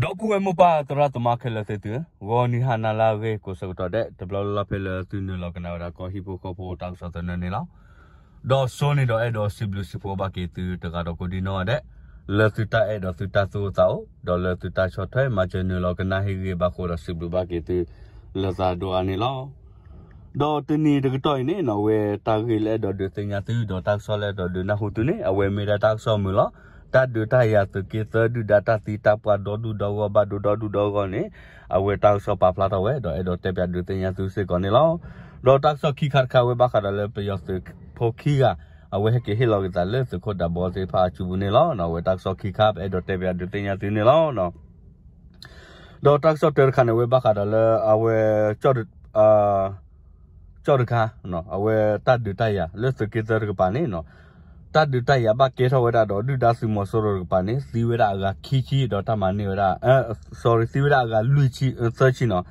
ဒီပုၢ်ဝဲၢ်မိၢ်ပၢ်သရၣ်သမါခဲလၢာ်သ့ၣ်သုဧၢ, ဂီၤနံၤဟါနၤလၢအဂ့ၤ ကိးဆၢကတီၢ်ဒဲး တဘျီလၢ်လၢ်ဖဲလၢသုနုာ်လီၤကနၣ်ဝဲဒၣ်ကီၢ်ဟံၣ်ဖိဃီဖိတၢ်ကစီၣ်သနၢၣ်န့ၣ်လီၤ. ဒီးစိန့ၣ်ဒီးအဲၣ်ဒိးစံးဘျုးစံးဖှိၣ်ဘၣ်က့ၤသုတဂၤဒီးကိးဒံနီၢ်ဂၤဒဲး, လၢသုတၢ်အဲၣ်ဒီးသုတၢ်သူၣ်အိၣ်သးအိၣ် ဒီးလၢသုတၢ်ဆီၣ်ထွဲမၤစၢၤနုာ်လီၤကနၣ်ဟ့ၣ်ဂံၢ်ဘၣ်ဃိဒီးစံးဘျုးဘၣ်က့ၤသု လၢသးဒိၣ်အါန့ၣ်လီၤ. ဒီးတနံၤတကတီၢ်အံၤန့ၣ်နီၢ် အဝဲတၢ်ဂ့ၢ်လၢအဲၣ်ဒိးဒုးသ့ၣ်ညါသု ဒီးတၢ်ကစီၣ်လၢအဲၣ်ဒိးဒုးနၢ်ဟူသုန့ၣ် အဝဲမ့ၢ်ဒၣ်တၢ်ကစီၣ်မုာ်လီၤ. တၢ်ဒုးတၢ်ယၤသုးက့သၢ ဒုၣ်ဒါတၢ်သံတၢ်ပှၢ်ဒီဒူၣ်ဒီဂီၢ်ဘၣ်ဒိဒီဒူၣ်ဒီဂီၢ်န့ၣ် အဝဲတၢ်ကစီၣ်ပာ်ဖျါထီၣ်ဝဲ ဒီးအဲၣ်ဒိးတဲပၠးဒုးသ့ၣ်ညါသုစ့ၢ်ကီးန့ၣ်လီၤ. ဒီးတၢ်ကစီၣ်ခံခါတခါဝဲဘၣ်ဃးဒီးလၢပယီၤသုးဖိခံဂၤ အဝဲဟဲက့ၤဟ့ၣ်လီၤက့ၤသးလၢသုးခိၣ်ဒးဘီသ့ၣ်တဖၣ်အစုပူၤန့ၣ်လီၤ. အဝဲတၢ်ကစီၣ်ခံခါ ပအဲၣ်ဒိးတဲပၠးဒုးသ့ၣ်ညါသုန့ၣ်လီၤ. ဒီးတၢ်ကစီၣ်တၢတခါန့ၣ် အဝဲဘၣ်ဃးဒီးလၢအဝဲ ကၠီၣ်တခါ အဝဲတၢ်ဒုးတၢ်ယၤလၢသုးက့သၢတကပၤန့ၣ်နီၢ် တၢ်ဒုးတၢ်ယၤဘၣ်ကဲထီၣ်ဝဲဒၣ်ဒီး ဒုၣ်ဒါသုးမီၤစိရိၤတကပၤန့ၣ် သံဝဲဒၣ်အဂၤခံဆံ ဒီးတၢ်မၤန့ၢ်ဝဲဒၣ် sorry သံဝဲဒၣ်အဂၤလွံၢ်ဆံ သၢဆံနီၢ်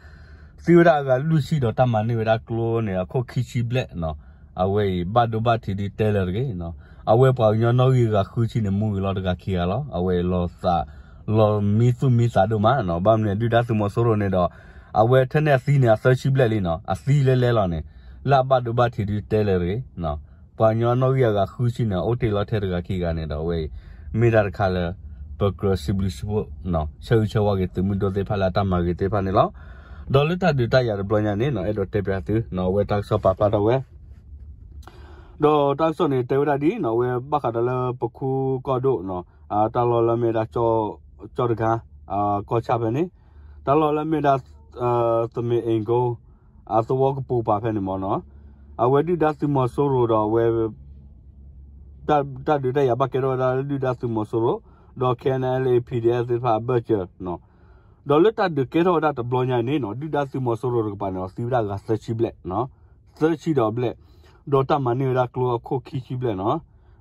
သံဝဲဒၣ်အဂၤလွံၢ်ဆံဒီးတၢ်မၤန့ၢ်ဝဲဒၣ်ကျိန့ၣ် အခိၣ်ခံဆံဘျဲၣ်နီၢ်. အဝဲအံၤဘၣ်ဒိဘၣ်ထံးဒုးတဲလၢၤတဂ့ၤနီၢ်. အဝဲပှၤကညီနီၣ်ဂံၢ်အဂၤဃုဆံန့ၣ် မူဂ့ၤလီၤတဂၤခံဂၤလီၤ. အဝဲအံၤလီၤသး လီၤမံသူၣ်မံသးဒိၣ်မးနီၢ်. ဘၣ်မနုၤဒုၣ်ဒါသုးမီၤစိရိၤန့ၣ်ဒီး အဝဲထဲန့ၣ်အသံန့ၣ် အသၢဆံဘျဲၣ်လံနီၢ်. အသံလဲလဲလီၤန့ၣ် လၢအဘၣ်ဒိဘၣ်ထံးဒုးတဲလၢၤတဂ့ၤနီၢ်. ပှၤကညီနီၣ်ဂံၢ်အဂၤဃုဆံန့ၣ် အိၣ်တ့ၢ်လီၤထဲတဂၤခံဂၤန့ၣ်ဒီး အဝဲအံၤ မ့ၢ်ဒၣ်တခါလၢ ပကြၢးစံးဘျုးစံးဖှိၣ် ဆၢဂ့ၤဆၢဝါက့ၤသုးမုၢ်ဒိၣ်သ့ၣ်တဖၣ်လၢအတၢ်မၤဂ့ၤသ့ၣ်တဖၣ်န့ၣ်လီၤ. ဒီးလၢတၢ်ဒုးတၢ်ယၤတဘျီညါန့ၣ်နီၢ် အဲၣ်ဒိးတဲပၠးသုနီၢ် အဝဲတၢ်ကစီၣ်ပာ်ဖျါထီၣ်ဝဲ ဒီးတၢ်ကစီၣ်န့ၣ် တဲဝဲဒၣ်ဒ်နီၢ် အဝဲဘၣ်ဃးဒီးလၢပခူကီၢ်ဒိၣ်နီၢ် တၢ်လီၢ်လၢမ့ၢ်ဒၣ် ကၠီၣ်တခါ ကီၢ်ဆၣ်ဖဲန့ၣ် တၢ်လီၢ်လၢမ့ၢ်ဒၣ် သမ့ၣ်အ့ၣ်ကိ အသဝီကပူၤပၤဖဲန့ၣ်မ့ၢ်နီၢ် အဝဲဒုၣ်ဒါသုးမီၤစိရိၤဒီးအဝဲ တၢ်ဒုးတၢ်ယၤဘၣ်ကဲထီၣ်ဝဲဒၣ်လၢဒုၣ်ဒါသုးမီၤစိရိၤ ဒီး K N L A P D F သ့ၣ်တဖၣ်အဘၢၣ်စၢၤနီၢ်. ဒီးလၢတၢ်ဒုးကဲထီၣ်ဝဲဒၣ်တဘျီညါန့ၣ်နီၢ် ဒုၣ်ဒါသုးမီၤစိရိၤတကပၤန့ၣ်ဒီး သံဝဲဒၣ်အဂၤသၢဆံဘျဲၣ်နီၢ် သၢဆံဒီးအဘျဲၣ် ဒီးတၢ်မၤန့ၢ်ဝဲဒၣ်ကျိအခိၣ်ခံဆံဘျဲၣ်နီၢ်.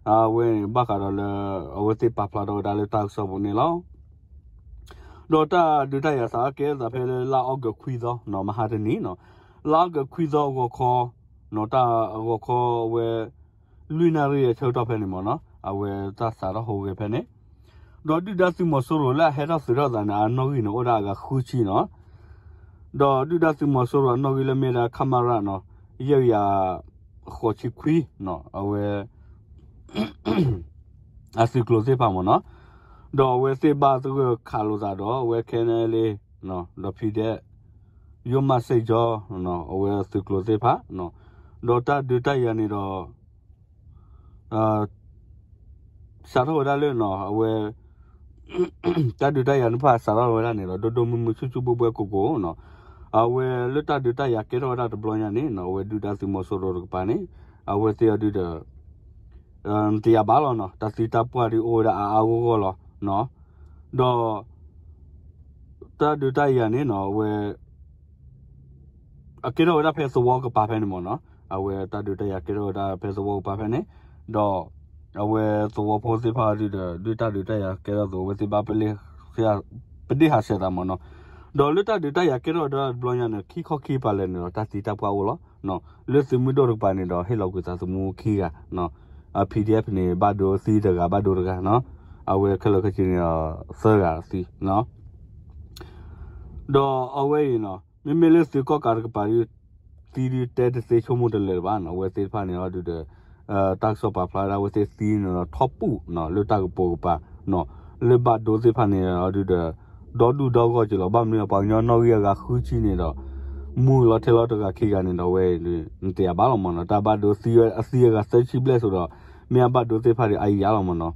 အဝဲဘၣ်ဃးဒီးလၢ အဝဲသ့ၣ်ပာ်ဖျါထီၣ်ဝဲဒၣ်လၢတၢ်ကစီၣ်ပူၤန့ၣ်လီၤ. ဒီးတၢ်ဒုးတၢ်ယၤစးထီၣ်ကဲထီၣ်သးဖဲလၢလါအီကူးခွံသီနီၢ် မဟါတနံၤနီၢ် လါအီကူးခွံသီဂီၤခီ နီၢ် တၢ်ဂီၤခီအဝဲ လွံၢ်နၣ်ရံၣ်အဆၢကတီၢ်ဖဲန့ၣ်မ့ၢ်နီၢ် အဝဲတၢ်စးထီၣ်ဟူးဂဲၤဖဲန့ၣ် ဒီးဒုၣ်ဒါသုးမီၤစိရိၤလၢအဟဲထီၣ်သုးထီၣ်သးန့ၣ် အနီၣ်ဂံၢ်န့ၣ်အိၣ်ဒၣ်အဂၤဃုဆံနီၢ်. ဒီးဒုၣ်ဒါသုးမီၤစိရိၤအနီၣ်ဂံၢ်လၢမ့ၢ်ဒၣ် ခမရ နီၢ် ယဲၢ်ကယၤဃိးဆံခွံနီၢ် အဝဲ အသုးကျိၤသ့ၣ်တဖၣ်မ့ၢ်နီၢ် ဒီးအဝဲသ့ၣ်ဘၣ်သဂၢၢ်ခးလိာ်သးဒီးအဝဲ K N L A ဒီး P D F ယိမးစ့ၣ်ကၠီ အဝဲအသုးကျိၤသ့ၣ်တဖၣ် ဒီးတၢ်ဒုးတၢ်ယၤန့ၣ်ဒီး စးထီၣ်ဝဲဒၣ်လၢနီၢ် အဝဲ တၢ်ဒုးတၢ်ယၤန့ၣ်တဖၣ်စးထီၣ်ဝဲဒၣ်န့ၣ်ဒီး ဒိၣ်ဒိၣ်မုၢ်မုၢ်ဆူၣ်ဆူၣ်ဘှဲဘှဲကိၢ်ကိၢ်နီၢ်. အဝဲလၢတၢ်ဒုးတၢ်ယၤကဲထီၣ်ဝဲဒၣ်တဘျီညါန့ၣ်နီၢ် အဝဲဒုၣ်ဒါသုးမီၤစိရိၤတကပၤန့ၣ် အဝဲသ့ၣ်အဒုးဒီး နတယာ်ဘၣ်လီၤနီၢ် တၢ်သံတၢ်ပှၢ်ဒုးအိၣ်ဝဲဒၣ်အါအါဂီၢ်ဂီၢ်လီၤ. ဒီး တၢ်ဒုးတၢ်ယၤန့ၣ်နီၢ် အဝဲ အကဲထီၣ်ဝဲဒၣ်ဖဲသဝီကပၤဖဲန့ၣ်မ့ၢ်နီၢ် အဝဲတၢ်ဒုးတၢ်ယၤကဲထီၣ်ဝဲဒၣ်ဖဲသဝီကပၤဖဲန့ၣ် ဒီး အဝဲသဝီဖိသ့ၣ်တဖၣ်ဒုးဒီး ဒုးတၢ်ဒုးတၢ်ယၤကဲထီၣ်အသိး အဝဲသ့ၣ်ဘၣ်ပ ပဒ့ၣ်ဟးဆှဲးသးမ့ၢ်နီၢ်. ဒီးလၢတၢ်ဒုးတၢ်ယၤကဲထီၣ်ဝဲဒၣ်တဘျီညါန့ၣ် ခံခီခံကပၤလဲၣ်န့ၣ်ဒီး တၢ်သံတၢ်ပှၢ်အိၣ်လီၤ. လၢသုးမုၢ်ဒိၣ်တကပၤန့ၣ်ဒီး ဟ့ၣ်လီၤကွံာ်သးသမူခံဂၤ အ P D F န့ၣ် ဘၣ်ဒိသံတဂၤ ဘၣ်ဒိတဂၤနီၢ် အဝဲခဲလၢာ်ခဲဆ့န့ၣ်ဒီး သၢဂၤသံ ဒီးအဝဲအံၤနီၢ် မ့မ့ၢ်လၢသုးကီၣ်ကးတကပၤဒုး သံဒုးတဲတသ့ဆိကမိၣ်တလၢာ်လၢၤဘၣ်နီၢ် အဝဲသ့ၣ်တဖၣ်န့ၣ်အီၤဒုးဒီး တၢ်ကစီၣ်ပာ်ဖျါဝဲဒၣ်အဝဲသ့ၣ်သံန့ၣ်ဒီးထီၣ်ပူၣ်နီၢ် လၢတၢ်ကပိာ်ကပၤနီၢ် လၢဘၣ်ဒိသ့ၣ်တဖၣ်န့ၣ်အီၤဒုးဒီး ဒီဒူၣ်ဒီဂီၢ်က့ၤလီၤ. ဘၣ်မနုၤပှၤကညီနီၣ်ဂံၢ်အဂၤဃုဆံန့ၣ်ဒီး မူလီၤထဲလီၤတဂၤခံဂၤန့ၣ်ဒီး အဝဲနတယာ်ဘၣ်လီၤမ့ၢ်နီၢ် တၢ်ဘၣ်ဒိသံဝဲအသံအဂၤသၢဆံဘျဲၣ်အသိးဒီး မ့ၢ်အဘၣ်ဒိသ့ၣ်တဖၣ်ဒီးအါယၤလီၤမ့ၢ်နီၢ်.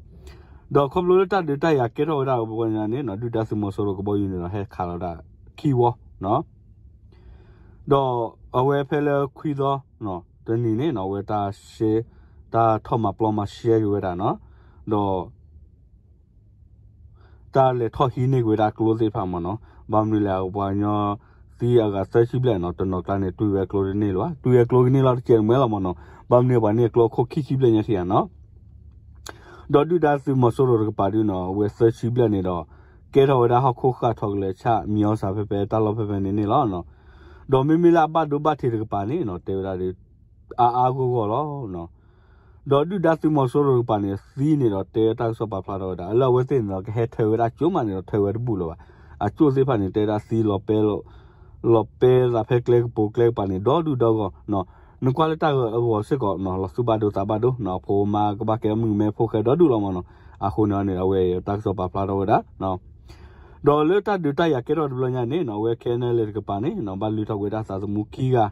ဒီးခီဖျိလၢတၢ်ဒုးတၢ်ယၤကဲထီၣ်ဝဲဒၣ်တဘျီညါန့ၣ်နီၢ် ဒုၣ်ဒါသုးမီၤစိရိၤကဘီယူၤန့ၣ်ဒီး ဟဲခးလီၤဝဲဒၣ်ခံဝီနီၢ် ဒီးအဝဲဖဲလၢခွံသီနီၢ် တနံၤန့ၣ်နီၢ် အဝဲတၢ်ရှဲ တၢ်ထီၣ်မၤပျီမၤရှဲက့ၤဝဲဒၣ်နီၢ် ဒီး တၢ်လဲၤထီၣ်ဟံးန့ၢ်က့ၤဝဲဒၣ်ကျိသ့ၣ်တဖၣ်မ့ၢ်နီၢ်. ဘၣ်မနုၤလဲၣ် ပှၤကညီသံအဂၤသၢဆံဘျဲၣ်နီၢ် တနီၤကျါန့ၣ် တွံၢ်ဝဲကျိတန့ၢ်လၢၤဘၣ် တွံၢ်ဝဲကျိကန့ၢ်လီၤတကဲးတမှဲလီၤမ့ၢ်နီၢ်. ဘၣ်မနုၤပှၤန့ၢ်ကျိအခိၣ်ခံဆံဘျဲၣ်ညါခံဂၤနီၢ် ဒီးဒုၣ်ဒါသုးမီၤစိရိၤတကပၤဒုနီၢ် အဝဲသၢဆံဘျဲၣ်န့ၣ်ဒီး ကဲထီၣ်ဝဲဒၣ်ဟီၣ်ခိၣ်ဃၢ်ထီကလဲၤဆၣ် မံၤအီၣ်စးဖဲဖဲတၢ်လီၢ်ဖဲဖဲန့ၣ်န့ၣ်လီၤ. ဒီးမ့မ့ၢ်လၢအဘၣ်ဒိဘၣ်ထံးတကပၤန့ၣ်နီၢ် တဲဝဲဒၣ်ဒုး အါအါဂီၢ်ဂီၢ်လီၤ. ဒီးဒုၣ်ဒါသုးမီၤစိရိၤတကပၤန့ၣ် သံန့ၣ်ဒီးတဲတၢ်ကစီၣ်ပာ်ဖျါထီၣ်ဝဲဒၣ် လၢအဝဲသ့ၣ်န့ၣ်ဒီး ကဟဲထၢဝဲဒၣ်ကၠိမးန့ၣ်ဒီး ထၢဝဲတဘူၣ်လၢၤဘၣ်. အကၠိၣ်သ့ၣ်တဖၣ်န့ၣ် တဲဒၣ်သံလီၤပဲ လီၤပဲသးဖဲကျဲကပူၤကျဲကပၤန့ၣ် ဒီဒူၣ်ဒီဂီၢ်, နကွၢ်လၢတၢ်ဂီၤစ့ၢ်ကီး လီၤသူၣ်ဘၣ်ဒိသးဘၣ်ဒိ အဖိမါကဘၣ်ကဲမုၣ်ကမဲဖိဃဲဒီဒူၣ်လီၤမးနီၤ. အဃိန့ၣ်န့ၣ် အဝဲတၢ်ကစီၣ်ပာ်ဖျါထီၣ်ဝဲဒၣ် ဒီးလၢတၢ်ဒုးတၢ်ယၤကဲထီၣ်တဘျီညါန့ၣ်နီၤ အဝဲ ခဲအံၤန့ၣ် လၢတကပၤန့ၣ်နီၤ ဘၣ်လုၢ်ထီၣ်ကွံာ်တၢ်သးသမူခံဂၤ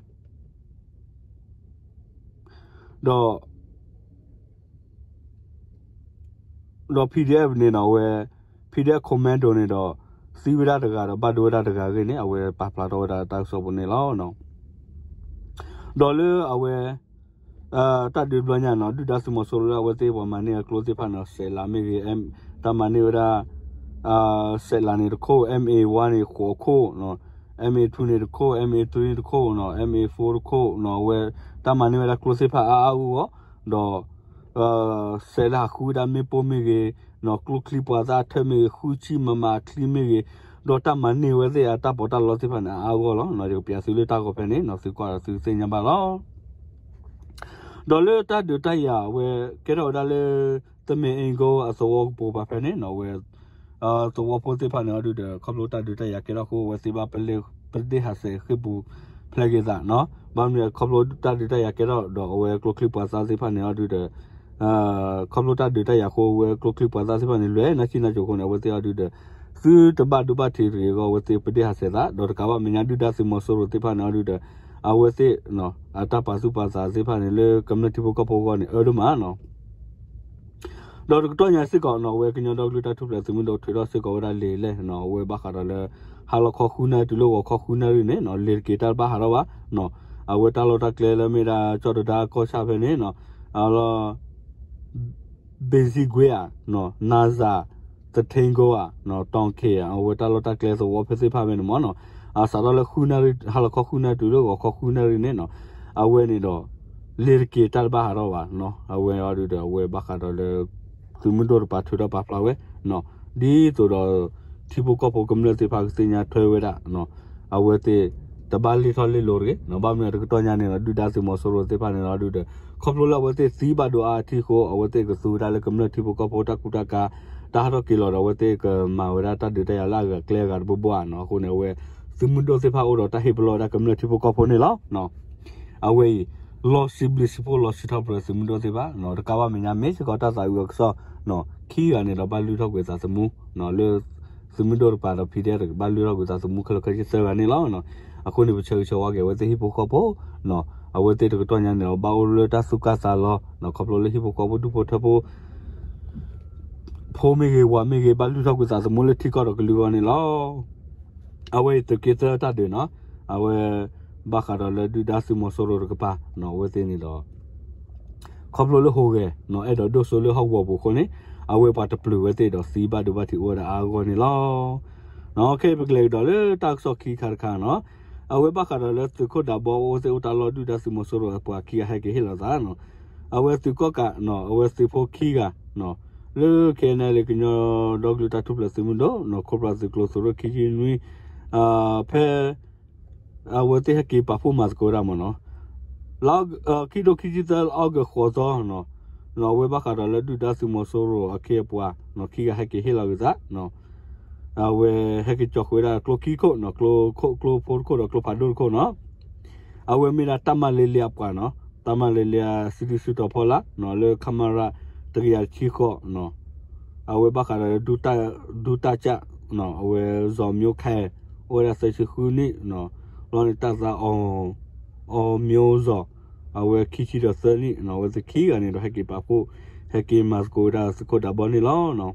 ဒီး ဒီး PDF န့ၣ်နီၤ အဝဲ PDF Commando န့ၣ်ဒီး သံဝဲဒၣ်တဂၤဒီး ဘၣ်ဒိဝဲဒၣ်တဂၤအဂ့ၢ်န့ၣ် အဝဲပာ်ဖျါထီၣ်ဝဲဒၣ်တၢ်ကစီၣ်ပူၤန့ၣ်လီၤ. ဒီးလၢအဝဲ တၢ်ဒုးတဘျီညါနီၤ ဒုၣ်ဒါသုးမီၤစိရိၤလၢအဝဲသ့ၣ်ပှၤမၤန့ၢ်အကျိသ့ၣ်တဖၣ်န့ၣ် စဲးလးမ့ၢ်ဂ့ၤ တၢ်မၤန့ၢ်ဝဲဒၣ် စဲးလးန့ၣ်တခိၣ် M A one န့ၣ်ဃိးခိၣ် M A two န့ၣ်တခိၣ် M A three န့ၣ်တခိၣ်နီၤ M A four တခိၣ်နီၤ အဝဲ တၢ်မၤန့ၢ်ဝဲဒၣ်ကျိသ့ၣ်တဖၣ်အါအါဂီၢ်ဂီၢ် ဒီး စဲးလၢဟးဃုဝဲဒၣ်မ့ၣ်ပိၢ်မ့ၢ်ဂ့ၤနီၤ ကျိချံပှၤသၣ်ထၢၣ်မ့ၢ်ဂ့ၤ ဃုဆံ MM အချံမ့ၢ်ဂ့ၤ ဒီးတၢ်မၤန့ၢ်ဝဲသ့ၣ်အတၢ်ပီးတၢ်လီသ့ၣ်တဖၣ်န့ၣ် အါအါဂီၢ်ဂီၢ်လီၤ. ယကပျးသုလၢတၢ်ဂီၤဖဲန့ၣ်နီၤ သုကွၢ်ဒီးသုသ့ၣ်ညါဘၣ်လီၤ. ဒီးလၢတၢ်ဒုးတၢ်ယၤအဝဲ ကဲထီၣ်ဝဲဒၣ်လၢ တမ့ၢ်အ့ၣ်ကိအသဝီကပိာ်ပၤဖဲန့ၣ်နီၤ အဝဲ သဝီဖိသ့ၣ်တဖၣ်န့ၣ်အီၤဒုးဒီး ခီဖျိတၢ်ဒုးတၢ်ယၤကဲထီၣ်အဃိ အဝဲသ့ၣ်ဘၣ်ပဒ့ၣ်ဟးဆှဲးဃ့ၢ်ပူၤဖျဲးက့ၤသးနီၤ ဘၣ်မနုၤခီဖျိတၢ်ဒုးတၢ်ယၤကဲထီၣ်ဒီးအဝဲကျိချံပှၤသၣ်သ့ၣ်တဖၣ်န့ၣ်အီၤဒုးဒီး ခီဖျိတၢ်ဒုးတၢ်ယၤအဃိ အဝဲကျိချံပှၤသၣ်သ့ၣ်တဖၣ်န့ၣ် လဲၤနၢ်ဆံၣ်နၢ်စိၤအဃိန့ၣ် အဝဲသ့ၣ်အီၤဒုးဒီး သုတဘၣ်ဒိဘၣ်ထံးတဂ့ၤအဂီၢ် အဝဲသ့ၣ်ပဒ့ၣ်ဟးဆှဲးသး ဒီးတကးဘၣ်မဲာ်ညါဒုၣ်ဒါသုးမီၤစိရိၤသ့ၣ်တဖၣ်န့ၣ်အီၤဒုးဒီး အဝဲသ့ၣ် အတၢ်ပာ်သူၣ်ပာ်သးသ့ၣ်တဖၣ်န့ၣ် လၢကမျၢၢ်ထံဖိကီၢ်ဖိအဂီၢ်န့ၣ် အၢဒိၣ်မးနီၤ ဒီးတကတီၢ်ညါစ့ၢ်ကီးနီၤ အဝဲကညီဒီကလုာ်တၢ်ထူၣ်ဖျဲးသုးမုၢ်ဒိၣ်ထုးထီၣ်စ့ၢ်ကီးဝဲဒၣ်လံာ်လဲၣ်နီၤ အဝဲဘၣ်ဃးဒီးလၢ ဟါလီၤခီဃုနၣ်ရံၣ်တုၤလၢဂီၤခီဃုနၣ်ရံၣ်န့ၣ်နီၤ လံာ်တက့ၤတၢ်တဘၣ်ဟးထီၣ်ဘၣ်နီၤ အဝဲတၢ်လီၢ်တၢ်ကျဲလၢမ့ၢ်ဒၣ်ကၠီၣ်တဒါကီၢ်ဆၣ်ဖဲန့ၣ်နီၤ အလီၤ ဘ့ၣ်စံၣ်ကွ့ဧါနီၤ နါစၤ သထ့ကိဧါနီၤ တီၣ်ခ့ဧါ အဝဲတၢ်လီၢ်တၢ်ကျဲသဝီဖဲသ့ၣ်တဖၣ်ဖဲန့ၣ်မ့ၢ်နီၤ အစးထီၣ်လၢဃုနၣ်ရံၣ် ဟါလီၤခီဃုနၣ်ရံၣ်တုၤလၢဂီၤခီဃုနၣ်ရံၣ်န့ၣ်နီၤ အဝဲန့ၣ်ဒီး လံာ်တက့ၤတၢ်တဘၣ်ဟးထီၣ်ဘၣ်နီၤ အဝဲအီၤဒုးဒီး အဝဲဘၣ်ဃးဒီးလၢ သုးမုၢ်ဒိၣ်တပၤထုးထီၣ်ပာ်ဖျါဝဲနီၤ ဒ်သိးဒီး ထံဖိကီၢ်ဖိကမျၢၢ်သ့ၣ်တဖၣ်ကသ့ၣ်ညါထွဲဝဲဒၣ်နီၤ အဝဲသ့ၣ် တဘၣ်လဲၤထီၣ်လဲၤလီၤတဂ့ၤနီၤ ဘၣ်မနုၤတကတီၢ်ညါန့ၣ်နီၤ ဒုၣ်ဒါသုးမီၤစိရိၤသ့ၣ်တဖၣ်န့ၣ်နီၤဒုးဒီး ခီဖျိလၢအဝဲသ့ၣ်သံဘၣ်ဒိအါအထံအဃိ အဝဲသ့ၣ်ကသူဝဲဒၣ်လၢကမျၢၢ်ထံဖိကီၢ်ဖိတၢ်ကူတၢ်ကၤ တၢ်ဟးထီၣ်က့ၤလီၤဒီး အဝဲသ့ၣ်ကမၤဝဲဒၣ်တၢ်ဒုးတၢ်ယၤလၢအဂၤကျဲအဂၤတဘိဘိဧါနီၤ အဃိန့ၣ် အဝဲ သုးမုၢ်ဒိၣ်သ့ၣ်တဖၣ်အိၣ်ဒီးတၢ်ဟ့ၣ်ပလီၢ်ဝဲဒၣ်ကမျၢၢ်ထံဖိကီၢ်ဖိန့ၣ်လီၤ အဝဲအံၤ လီၤစံးဘျုးစံးဖှိၣ်လီၤစံးထီၣ်ပတြၢၤသုးမုၢ်ဒိၣ်သ့ၣ်တဖၣ်နီၤ တကးဘၣ်မဲာ်ညါမ့ၢ်စ့ၢ်ကီးတၢ်သးအုးအကစီၣ်နီၤ ခံဂၤန့ၣ်ဒီးဘၣ်လုၢ်ထီၣ်ကွံာ်သးသမူနီၤ လၢ သုးမုၢ်ဒိၣ်တပၤဒီး ဖံဒဲ တကဘၣ်လုၢ်ထီၣ်ကွံာ်သးသမူခဲလၢာ်ခဲဆ့သၢဂၤန့ၣ်လီၤ. အဃိန့ၣ် ပဆၢဂ့ၤဆၢဝါက့ၤအဝဲသ့ၣ်ဟံၣ်ဖိဃီဖိနီၤ အဝဲသ့ၣ်တကတီၢ်ညါန့ၣ်ဒီး ဘၣ်အိၣ်လၢတၢ်သူၣ်ကၢ်သးလီၤနီၤ ခီဖျိလၢဟံၣ်ဖိဃီဖိဒူၣ်ဖိထၢဖိ ဖိမ့ၢ်ဂ့ၤ ဝၤမ့ၢ်ဂ့ၤ ဘၣ်လုၢ်ထီၣ်ကွံာ်သးသမူလၢထံကီၢ်ဒီးကလုာ်အဂီၢ်န့ၣ်လီၤ. အဝဲအံၤသုးက့သၢတၢ်ဒုးနီၤ အဝဲ ဘၣ်ဃးဒီးလၢဒုၣ်ဒါသုးမီၤစိရိၤတကပၤနီၤ အဝဲသ့ၣ်န့ၣ်ဒီး ခီဖျိလၢဟူးဂဲၤနီၤ အဲၣ်ဒိးဒိၣ်စိလၢဟီၣ်ကဝီၤပူၤအဃိန့ၣ် အဝဲပှၤတပျုာ်ဝဲသ့ၣ်ဒီးသံဘၣ်ဒိဘၣ်ထံးအိၣ်ဝဲဒၣ်အါအါဂီၢ်ဂီၢ်န့ၣ်လီၤ. ခဲအံၤပကလဲၤကဒီးလၢတၢ်ကစီၣ်ခံခါတခါနီၤ အဝဲဘၣ်ဃးဒီးလၢသုးခိၣ်ဒးဘီအိၣ်သ့ၣ်အိၣ်တၢ်လီၢ် ဒုၣ်ဒါသုးမီၤစိရိၤအပှၤခံဂၤဟဲက့ၤဟ့ၣ်လီၤသးနီၤ အဝဲသုးကီၣ်ကးနီၤ အဝဲသုးဖိခံဂၤနီၤ လၢ ခဲအံၤန့ၣ် လၢကညီဒီကလုာ်တၢ်ထူၣ်ဖျဲးသုးမုၢ်ဒိၣ်နီၤ ခိၣ်ဖျိသုးကျိၤသုးရ့ၣ်ခံဆံနွံ ဖဲ အဝဲသ့ၣ်ဟဲက့ၤပာ်ဖှိၣ်မၤသကိးဝဲဒၣ်မ့ၢ်နီၤ လၢ ခံထိခံဆံသၢ လၢအီကူးဃိးသီနီၤ အဝဲဘၣ်ဃးဒီးလၢဒုၣ်ဒါသုးမီၤစိရိၤအခ့အပှၤနီၤ ခံဂၤဟဲက့ၤဟ့ၣ်လီၤက့ၤသးနီၤ အဝဲဟဲက့ၤကၠီဃုာ်ဝဲဒၣ်ကျိခံခိၣ်နီၤ ကျိခိၣ်ကျိဖိတခိၣ်ဒီးကျိဖးဒိၣ်တခိၣ်နီၤ အဝဲမ့ၢ်ဒၣ်တၢ်မၤလ့လ့အပှၤနီၤ တၢ်မၤလ့လ့အစုဒုစုတီၤဖီလာ်နီၤ လၢ ခမရ တကယၤတဆံဃိးနီၤ အဝဲဘၣ်ဃးဒီးလၢ ဒူတၢ်ကၢ်နီၤ အဝဲ ဇော်မျိုးခိုင် အိၣ်ဝဲဒၣ်သၢဆံဃုနံၣ်နီၤ လီၤန့ၣ်တၢ်သး အောင်မျိုးဇော် အဝဲခံဆံဒီးသၢနံၣ်နီၤ အဝဲသ့ၣ်ခံဂၤန့ၣ်ဒီးဟဲက့ၤပာ်ဖှိၣ် ဟဲက့ၤမၤသကိးဝဲဒၣ်သုးခိၣ်ဒးဘီန့ၣ်လီၤ.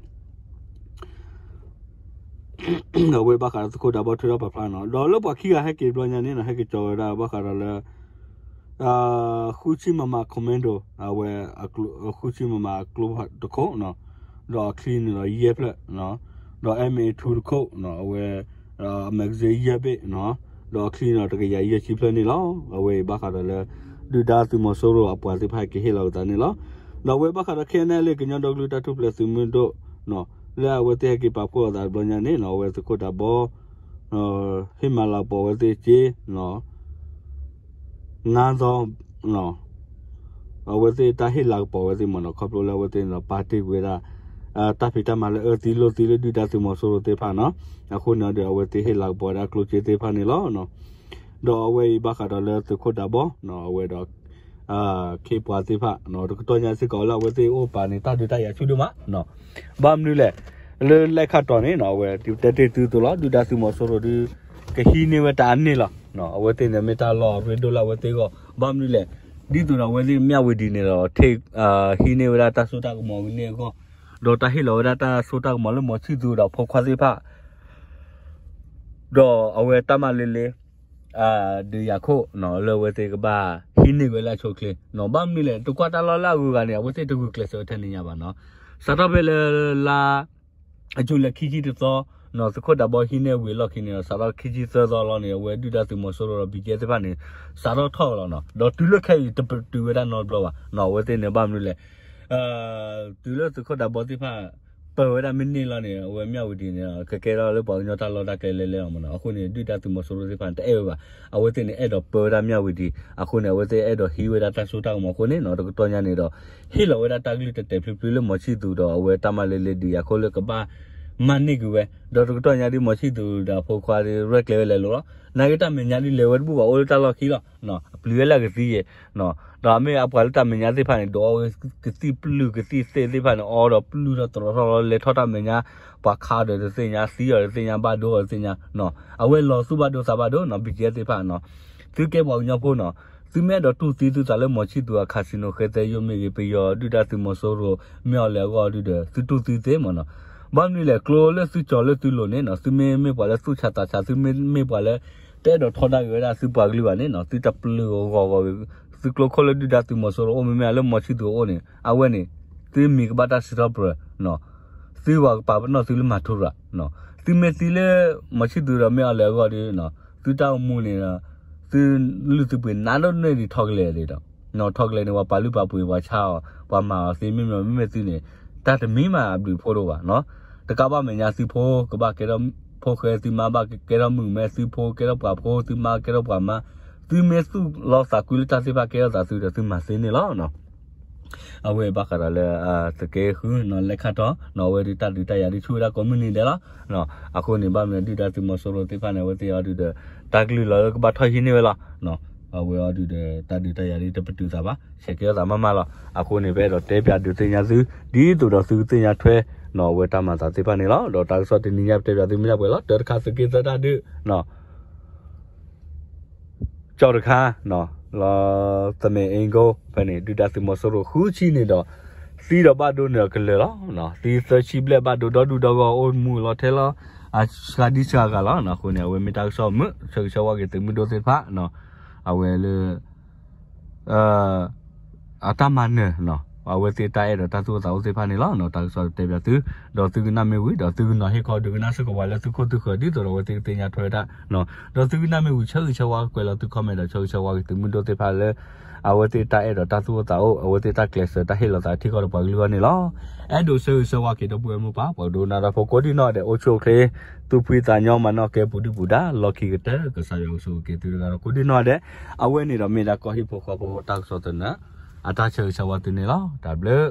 အဝဲဘၣ်ဃးဒီးသုးခိၣ်ဒးဘီထုးထီၣ်ပာ်ဖျါနီၤ ဒီးလၢပှၤခံဂၤဟဲက့ၤတဘျီညါန့ၣ်နီၤ ဟဲက့ၤကၠီဝဲဒၣ်ဘၣ်ဃးဒီးလၢ ဃုဆံ MM commando အဝဲ ဃုဆံ MM အကျိတခိၣ်နီၤ ဒီးအချံန့ၣ်ဒီးယဲၢ်ဖျၢၣ်နီၤ ဒီး M A two တခိၣ်နီၤ အဝဲ magazine ယဲၢ်ဘ့ၣ်နီၤ ဒီးအချံန့ၣ်ဒီးတကယၤယဲၢ်ဆံဖျၢၣ်န့ၣ်လီၤ. အဝဲအံၤဘၣ်ဃးဒီးလၢ ဒုၣ်ဒါသုးမီၤစိရိၤအပှၤသ့ၣ်တဖၣ်ဟဲက့ၤဟ့ၣ်လီၤက့ၤသးန့ၣ်လီၤ. ဒီးအဝဲဘၣ်ဃးဒီးခဲအံၤန့ၣ်လၢကညီဒီကလုာ်တၢ်ထူၣ်ဖျဲးသုးမုၢ်ဒိၣ်နီၤ လၢအဝဲသ့ၣ်ဟဲက့ၤပာ်ဖှိၣ်အသးတဘျီညါန့ၣ်နီၤ အဝဲသုးခိၣ်ဒးဘီ ဟ့ၣ်မၤလၤကပီၤအဝဲသ့ၣ်စ့နီၤ ငါးသောင်းနီၤ အဝဲသ့ၣ်တၢ်ဟ့ၣ်လၤကပီၤအဝဲသ့ၣ်မ့ၢ်နီၤ ခီဖျိလၢအဝဲသ့ၣ်န့ၣ်ဒီး ပာ်တ့ၢ်ကွံာ်ဝဲဒၣ် တၢ်ဖံးတၢ်မၤလၢအၢသံလိၢ်သံလၢဒုၣ်ဒါသုးမီၤစိရိၤသ့ၣ်တဖၣ်နီၤ. အဃိန့ၣ်ဒီး အဝဲသ့ၣ်ဟ့ၣ်လၤကပီၤဝဲဒၣ်ကျိၣ်စ့သ့ၣ်တဖၣ်န့ၣ်လီၤ. ဒီးအဝဲအံၤဘၣ်ဃးဒီးလၢသုးခိၣ်ဒးဘီ အဝဲဒီး ခ့ပှၤသ့ၣ်တဖၣ် တကတီၢ်ညါစ့ၢ်ကီးလၢအဝဲသ့ၣ်အိၣ်ပာ်န့ၣ် တၢ်ဒုးတၢ်ယၤဆူၣ်ဒိၣ်မး ဘၣ်မနုၤလဲၣ်, လၢလဲၣ်ခၣ်တီၤန့ၣ် အဝဲတဲတ့ၢ်သုသိးလီၤ, ဒုၣ်ဒါသုးမီၤစိရိၤဒုး ကဟံးန့ၢ်ဝဲတၢ်အန့ၣ်လီၤ. အဝဲသ့ၣ်န့ၣ်မ့ၢ်တၢ်လီၢ်အရ့ဒိၣ်လၢအဝဲသ့ၣ်အဂီၢ်, ဘၣ်မနုၤလဲၣ်, ဒ်သိးဒီးအဝဲသ့ၣ်မၠၣ်ဝံၤဒံးန့ၣ်ဒီး ဟံးန့ၢ်ဝဲဒၣ်တၢ်စိတၢ်ကမီၤကန့ၢ်အဂီၢ်, ဒီးတၢ်ဟ့ၣ်လီၤဝဲဒၣ်တၢ်စိတၢ်ကမီၤလၢမီၤဆံၣ်သူဒီးဖိခွါသ့ၣ်တဖၣ် ဒီးအဝဲတၢ်မၤလ့လ့ ဒုးယၤခိၣ် လၢအဝဲသ့ၣ်ကဘၣ်ဟံးန့ၢ်ဝဲလၢအဆိအချ့, ဘၣ်မနုၤလဲၣ် တကွၢ်တၢ်လီၢ်လၢအဂုၤအဂၤန့ၣ် အဝဲသ့ၣ်တဂုာ်ကျဲးစၢးဝဲထဲန့ၣ်ညါဘၣ်နီၤ. စးထီၣ်ဖဲလၢလါ အကၠူၤလဲၤခံဆံတသီ သုးခိၣ်ဒးဘီဟံးန့ၢ်ဝံၤအလီၢ်ခံန့ၣ်ဒီး စးထီၣ်ခံဆံသၢသီလီၤန့ၣ် အဝဲဒုၣ်ဒါသုးမီၤစိရိၤဒီး ဘံကဲသ့ၣ်တဖၣ်န့ၣ် စးထီၣ်ထီၣ်လီၤနီၤ. ဒီးတုၤလၢခဲအံၤတပတုာ်ဝဲဒၣ်နီတဘျီဘၣ်နီၤ. အဝဲသ့ၣ်န့ၣ်ဘၣ်မနုၤလဲၣ် တုၤလၢသုးခိၣ်ဒးဘီသ့ၣ်တဖၣ် ပၢဝဲဒၣ်မ့ၢ်န့ၢ်လီၤန့ၣ် အဝဲမၠၣ်ဝံၤဒံးန့ၣ် ကကဲထီၣ်လၢပှၤကညီတၢ်လီၢ်တၢ်ကျဲလဲၤလဲၤလီၤမးနီၤ. အဃိန့ၣ် ဒုၣ်ဒါသုးမီၤစိရိၤသ့ၣ်တဖၣ်န့ၣ် တအဲၣ်ဝဲဘၣ်. အဝဲသ့ၣ်န့ၣ် အဲၣ်ဒိးပၢဝဲဒၣ်မၠၣ်ဝံၤဒံး အဃိန့ၣ် အဝဲသ့ၣ်အဲၣ်ဒိးဟံးဝဲဒၣ်တၢ်စိတၢ်ကမီၤအဃိန့ၣ်နီၤ တကတီၢ်ညါန့ၣ်ဒီး ဟ့ၣ်လီၤဝဲဒၣ်တၢ်ကလုၢ်တဲာ်တဲာ်ဖျုးဖျုးလၢမီၤဆံၣ်သူဒီး အဝဲတၢ်မၤလ့လ့ဒုးယၤခိၣ်လၢကဘၣ်မၤန့ၢ်ကွံာ်ဝဲ, ဒီးတကတီၢ်ညါဒ်မီၤဆံၣ်သူဒီး အဖိခွါဒုး ရဲၣ်ကျဲၤဝဲလဲၤလိာ်လီၤ. နာ်က့တၢ်မဲာ်ညါဒုးလဲၤဝဲတဘူၣ်ဘၣ် အိၣ်လၢတၢ်လီၢ်ခံလီၤ. အပျံၤဝဲလၢအကသံယဲၢ် ဒီးအမ့ၢ်အပှၤလၢတၢ်မဲာ်ညါသ့ၣ်တဖၣ်န့ၣ် ဒုးအီဝဲကသံၣ်ပျုၢ်ကသံၣ်သ့ၣ်သ့ၣ်တဖၣ်န့ၣ် အီဒီးပျုၢ်ထီၣ်တရီၤထီၣ်လီၤ လဲၤထီၣ်တၢ်မဲာ်ညါ ပှၤခးအီၤဒီးတသ့ၣ်ညါ သံအီၤတသ့ၣ်ညါ ဘၣ်ဒိအီၤတသ့ၣ်ညါ အဝဲလီၤသူၣ်ဘၣ်ဒိသးဘၣ်ဒိနီၤ ဘံကဲသ့ၣ်တဖၣ်နီၤ. သုကဲပှၤကညီဖိနီၤ သုမ့ၢ်အဲၣ်ဒိးတူၢ်သံသုသးလၢမီၤဆံၣ်သူအ casino ဃဲသဲယိၣ်မ့ၢ်ဂ့ၤ ပယီၤဒုၣ်ဒါသုးမီၤစိရိၤ မ့ၢ်အီၤလဲၤအဂီၢ်ဒုးဒီး သုတူၢ်သံသ့မးနီၤ. ဘၣ်မနုၤလဲၣ် ကျိလၢသုကၠီၤလၢသုလိၤန့ၣ်နီၤ သုမ့ၢ်မ့ၢ်ပှၤလၢသူၣ်ဆးသးဆး သုမ့ၢ်မ့ၢ်ပှၤလၢ တအဲၣ်ဒိးထီဒါက့ၤဝဲဒၣ်သုပှၤကလုာ်ဘၣ်န့ၣ်နီၤ သုတပျုၢ်ဂီၤဂီၤဂ့ၤ သုကျိခိၣ်လၢဒုၣ်ဒါသုးမီၤစိရိၤအိၣ် မ့မ့ၢ်လၢမီၤဆံၣ်သူအအိၣ်န့ၣ် အဝဲန့ၣ် သုမံၤကဘၣ်တၢ်စံးထီၣ်ပတြၢၤ သုပှၤကပာ်ပနီၣ်သုလၢမၤထူရၤ သုမ့ၢ်သံလၢ မီၤဆံၣ်သူဒီးမ့ၢ်အီၤလဲၤအဂီၢ်ဒီး သုတၢ်အိၣ်မူန့ၣ်ဒီး သုလုၢ်သုပှ့ၤနးဒိၣ်န့ၢ်ဒံးထီၣ်ကလဲာ်ဒံးဒီး ထီၣ်ကလဲာ်န့ၣ် ပှၤပာ်လုၢ်ပာ်ပှ့ၤ ပှၤဆါအီၤ ပှၤမၤအီၤသ့ မ့မ့ၢ်မ့မ့ၢ်သုန့ၣ် တၢ်တမံၤမးအဘျုးအဖှိၣ်တအိၣ်ဘၣ်နီၤ. တကးဘၣ်မဲာ်ညါသုဖိ ကဘၣ်ကဲထီၣ်ဖိဃဲ သုမါဘၣ်ကဲထီၣ်မုၣ်မဲ သုဖိကဲထီၣ်ပှၤဖိ သုမါကဲထီၣ်ပှၤမါ သုမ့ၢ်သူၣ်လီသးကွံလၢတၢ်သ့ၣ်တဖၣ်ကဲထီၣ်သးသုဒီး သုမၤသ့န့ၣ်လီၤ. အဝဲဘၣ်ဃးဒီးလၢ သုးက့ဃုနီၤ လဲၣ်ခၣ်တီၤနီၤ အဝဲဒုးတၢ်ဒုးတၢ်ယၤဒုးဆူၣ်ဝဲဒၣ်ကိးမုၢ်နံၤဒဲးလီၤ. အဃိန့ၣ် ဘၣ်မနုၤဒုၣ်ဒါသုးမီၤစိရိၤသ့ၣ်တဖၣ်န့ၣ် အဝဲသ့ၣ်အီၤဒုးဒီး တၢ်ကလုၢ်လီၤလၢကဘၣ်ထီၣ်ဟံးန့ၢ်ဝဲလီၤ. အဝဲအီၤဒုးဒီး တၢ်ဒုးတၢ်ယၤဒုးတပတုာ်သးဘၣ် ဆဲးကဲထီၣ်သးမးမးလီၤ. အဃိန့ၣ် ပအဲၣ်ဒိးတဲပၠးဒုးသ့ၣ်ညါသု ဒ်သိးဒီးသုကသ့ၣ်ညါထွဲနီၤ အဝဲတၢ်မၤသးသ့ၣ်တဖၣ်န့ၣ်လီၤ. ဒီးတၢ်ကစီၣ်တနံၤညါပတဲပၠးသုမ့ၢ်ဒၣ်ပှဲၤလီၤ. တၢတခါသုးက့သၢတၢ်ဒုး ကၠီတခါ လၢ သမ့ၣ်အ့ကိ ဖဲန့ၣ် ဒုၣ်ဒါသုးမီၤစိရိၤဃုဆံန့ၣ်ဒီး သံဒီးဘၣ်ဒိန့ၣ်ဒီးကလၢာ်လီၤ. သံသၢဆံဘျဲၣ်ဘၣ်ဒိဒီဒူၣ်ဒီဂီၢ်အိၣ်မူလီၤထဲလီၤ အစှၤဒံစှၤဂၤလီၤ. အဃိန့ၣ် အဝဲမ့ၢ်တၢ်ကစီၣ်မုာ် ဆၢဂ့ၤဆၢဝါက့ၤသုးမုၢ်ဒိၣ်သ့ၣ်တဖၣ် အဝဲလၢ အတၢ်မၤနၢၤ အဝဲသ့ၣ်တၢ်အဲၣ်ဒီးတၢ်သူၣ်အိၣ်သးအိၣ်သ့ၣ်တဖၣ်န့ၣ်လီၤ. တၢ်ကစီၣ်တဲပၠးသု ဒီးသုကနၣ်မ့ၢ်ဝံၤ ဒီးသုကနီၤဟ့ၣ်ခီဒုးကနၣ်စ့ၢ်ကီးပှၤလၢသုခိၣ်သုဃၢၤ ဒ်သိးဒီးအဝဲသ့ၣ်ကသ့ၣ်ညါထွဲဝဲဒၣ် ဒီးသုကနၣ်မ့ၢ်ဝံၤ ဆၢဂ့ၤဆၢဝါကွဲးလီၤသု comment ဒီးဆၢဂ့ၤဆၢဝါက့ၤသုးမုၢ်ဒိၣ်သ့ၣ်တဖၣ်လၢ အဝဲသ့ၣ်တၢ်အဲၣ်ဒီးတၢ်သူၣ်အိၣ်သးအိၣ် အဝဲသ့ၣ်တၢ်ကျဲးစၢးတၢ်ဟ့ၣ်လီၤသးထံကီၢ်ဒီးပှၤကလုာ်အဂီၢ်န့ၣ်လီၤ. အဲၣ်ဒိးဆၢဂ့ၤဆၢဝါက့ၤဒီပုၢ်ဝဲၢ်မိၢ်ပၢ် ပှၤဒိကနၣ်တၢ်ဖိကိးဒံနီၢ်ဒဲး အိၣ်ဆူၣ်အိၣ်ချ့ သူၣ်ဖှံသးညီ မၤနီၣ်ကဲပူၤဒုၣ်ပူၤဒါ လီၢ်ခံကတၢၢ် ကစၢ်ယွၤကဆိၣ်ဂ့ၤက့ၤသုတဂၤဒီးကိးဒံနီၢ်ဒဲး အဝဲန့ၣ်ဒီးမ့ၢ်ဒၣ်ကီၢ်ဟံၣ်ဖိဃီဖိတၢ်ကစီၣ်သနၢၣ် အတၢ်ဆၢဂ့ၤဆၢဝါသုန့ၣ်လီၤ. တၢ်ဘျုး